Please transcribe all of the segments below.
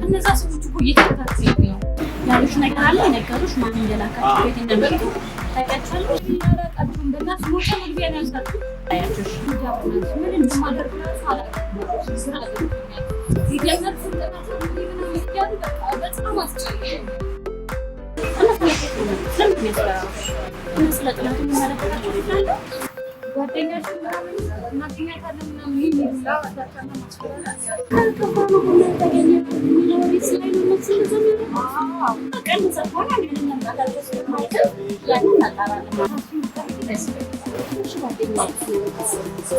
እነዛ ሰዎች እኮ እየተከታተሉ ነው ያሉሽ ነገር አለ። የነገሩሽ ማን እንደላካቸው የት እንደመጡ ታውቂያቸዋለሽ? አላውቃቸውም። በእናትሽ ሞተ መግቢያ ነው ያልኳችሁ። አያቸውሽ ምን እንደማደርግ እራሱ አላውቅም። ግራ ገብቶኛል። ሲጀመር ስልጠናቸው ምናምን እያሉ በቃ በጣም አስጨነቁኝ። እና ስለምን የሚያስፈራሩሽ? እና ስለ ጥናቱ የሚመለከታቸው ይላሉ ጓደኛሽን ምናምን እናገኛታለን ምናምን የሚሉ ዛቻና ማስፈራራት ካልከፋ ነው ቡና ተገኘ የሚለው ቤት ላይ ነው እነሱ እንደዛ የሚሉት። በቃ እንደዛ ከሆነ እኔን መምጣታቸው ስለማይቀር ያንን እናጣራለን። እሺ ጓደኛችሁ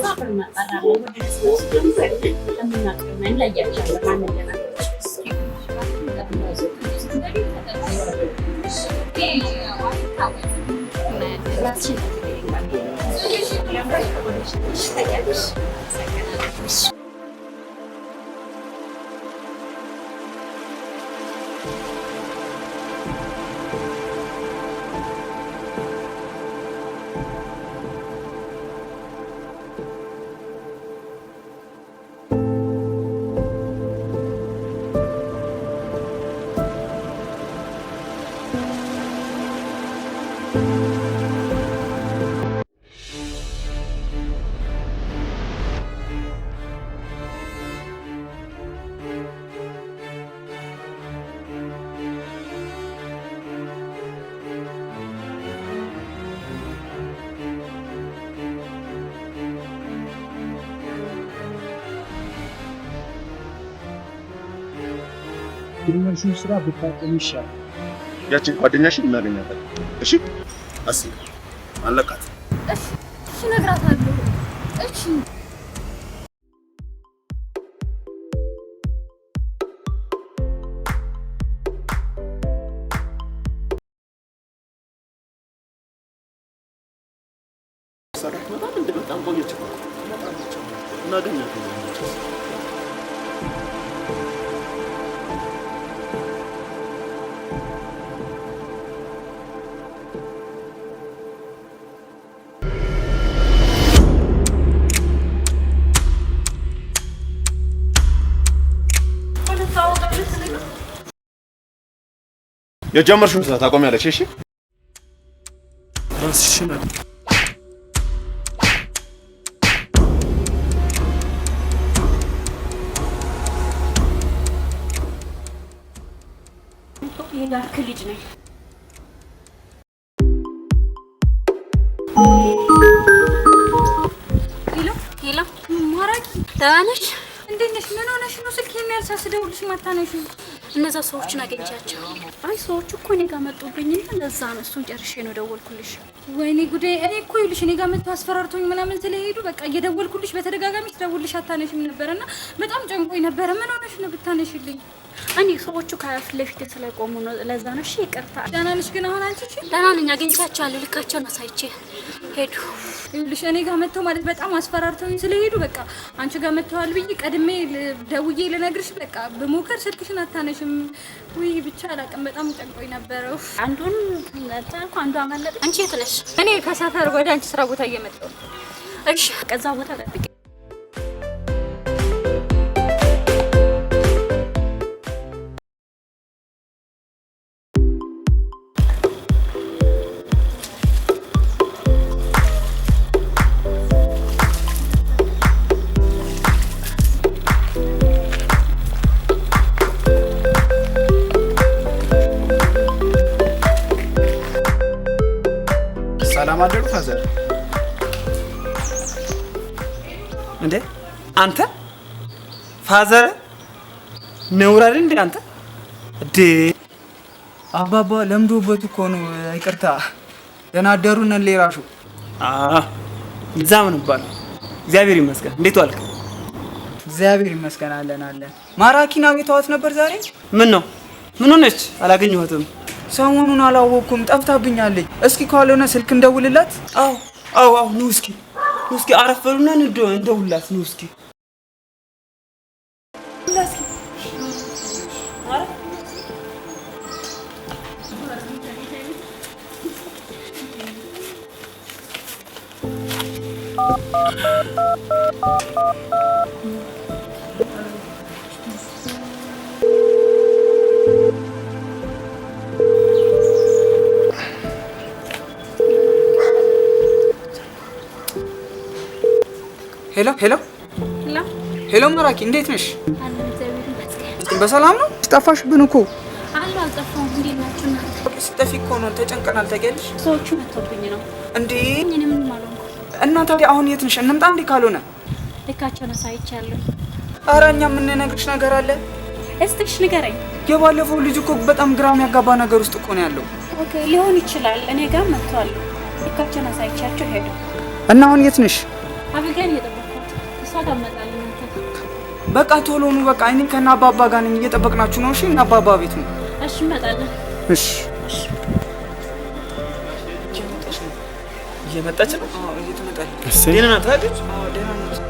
አብረን እናጣራለን። ወደ ለምናውቀው እንለያቸዋለን ማን እንደላካቸው። ራስሽን ጠብቂ። የጀመርሽውን ስራ ብታቆሚ ይሻላል። ያችን ጓደኛሽን እናገኛታለን። እሺ አሲ አለቃት። እሺ እነግራታለሁ። እሺ። ሰራት በጣም እንደ በጣም ቆየች እኮ። እናገኛታለን። የጀመርሽውን ስራ ታቆሚያለሽ። እሺ። ራስሽን የላክ ልጅ ነኝ። Hello hello፣ ማራኪ ደህና ነሽ? እንዴት ነሽ? ምን ሆነሽ ነው ስልክ የሚያልሳ ስደውልሽ ማታነሺው? እነዛ ሰዎችን አገኝቻቸው። አይ ሰዎቹ እኮ እኔ ጋር መጡብኝና ለዛ ነው እሱን ጨርሼ ነው ደወልኩልሽ። ወይኔ ጉዴ! እኔ እኮ ይኸውልሽ እኔ ጋር መጥተው አስፈራርቶኝ ምናምን ስለሄዱ በቃ እየደወልኩልሽ በተደጋጋሚ ስደውልሽ አታነሽም ነበረና በጣም ጨንቆኝ ነበረ። ምን ሆነሽ ነው ብታነሽልኝ? እኔ ሰዎቹ ከፊት ለፊት ስለቆሙ ነው ለዛ ነው። እሺ ይቅርታ። ደህና ነሽ ግን አሁን አንቺ? እሺ ደህና ነኝ። አግኝቻቸዋለሁ። ልካቸውን አሳይቼ ሄዱ። ይኸውልሽ እኔ ጋር መጥተው ማለት በጣም አስፈራርተውኝ ስለሄዱ በቃ አንቺ ጋር መጥተዋል ብዬ ቀድሜ ደውዬ ልነግርሽ በቃ ብሞክር ስልክሽን አታነሽም። ውይ ብቻ አላውቅም፣ በጣም ጨንቆኝ ነበረ። ኡፍ። አንዱን ታልኩ፣ አንዱ አመለጠ። አንቺ የት ነሽ? እኔ ከሰፈር ወደ አንቺ ስራ ቦታ እየመጣሁ ነው። እሺ ከዛ ቦታ ጠብቂ። ሰላም አደሩ father። እንዴ አንተ father ነውር አይደል እንዴ አንተ? እንዴ አባባ ለምዶበት እኮ ነው። ይቅርታ። ደህና አደሩ እነ ሌራሹ። እዛ ምን ይባላል? እግዚአብሔር ይመስገን። እንዴት ዋልክ? እግዚአብሔር ይመስገን አለን አለን። ማራኪን አግኝተዋት ነበር ዛሬ? ምን ነው ምን ሆነች? አላገኘኋትም። ሰሞኑን አላወቅኩም፣ ጠፍታብኛለች። እስኪ ካልሆነ ስልክ እንደውልላት። አዎ አዎ አዎ፣ ኑ እስኪ ኑ እስኪ አረፍ በሉና እንደውልላት። ኑ እስኪ። Hello hello Hello Hello፣ መራኪ እንዴት ነሽ? አለ እግዚአብሔር ይመስገን። በሰላም ነው? ጠፋሽብን እኮ። አሉ አልጠፋሁም። እንዴት ናችሁ እናንተ? ስጠፊ እኮ ነው ተጨንቀናል። ታውቂያለሽ? ሰዎቹ መጥተውብኝ ነው እንዴ? እኔ ምንም አልሆንኩም። እና ታዲያ አሁን የት ነሽ? እንምጣ እንዴ ካልሆነ? ልካቸውን አሳይቻለሁ። ኧረ እኛ የምንነግርሽ ነገር አለ። እስቲ እሺ ንገረኝ። የባለፈው ልጅ እኮ በጣም ግራ የሚያጋባ ነገር ውስጥ እኮ ነው ያለው። Okay ሊሆን ይችላል። እኔ ጋር መጥተዋል። ልካቸውን አሳይቻቸው ሄዱ። እና አሁን የት ነሽ? አቢጋን እየጠበቅኳት እሷ ጋር እመጣለሁ። እናንተ በቃ ቶሎ ኑ። በቃ እኔ ከእነ አባባ ጋር ነኝ፣ እየጠበቅናችሁ ነው። እሺ እነ አባባ ቤት ነው። እሺ እንመጣለን። እሺ እየመጣች ነው። አዎ እየተመጣለች። ደህና ናት አይደል? አዎ ደህና ናት።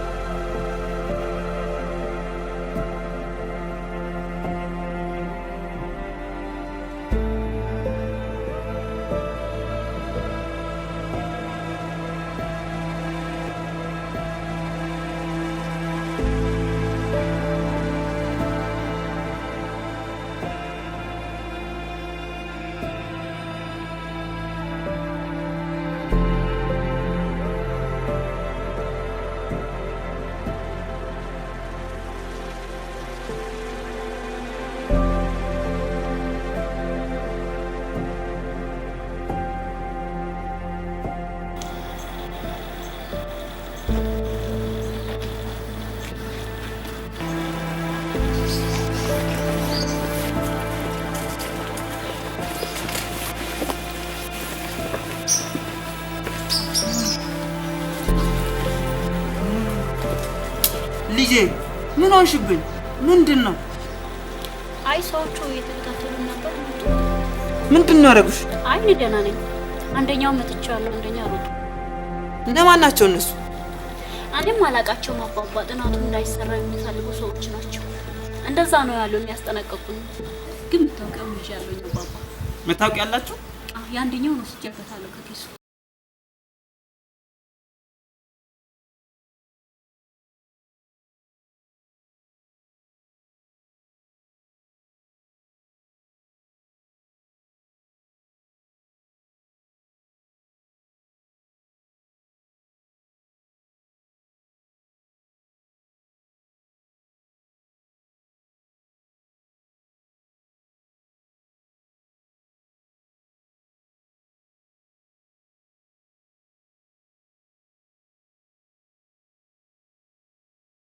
ልጄ ምን ሆንሽብኝ? ምንድን ነው? አይ ሰዎቹ እየተከታተሉ ነበር። መጡ። ምንድን ነው ያደረጉሽ? አይ እኔ ደህና ነኝ። አንደኛው መጥቻለሁ፣ አንደኛው ሮጡ። እነማን ናቸው እነሱ? እኔም አላቃቸውም አባባ። ጥናቱ እንዳይሰራ የሚፈልጉ ሰዎች ናቸው። እንደዛ ነው ያለው የሚያስጠነቅቁን። ግን መታወቂያውን ይዣለሁኝ አባባ። መታወቂያ ያላችሁ? አዎ የአንደኛውን ወስጄበታለሁ ከኪሱ።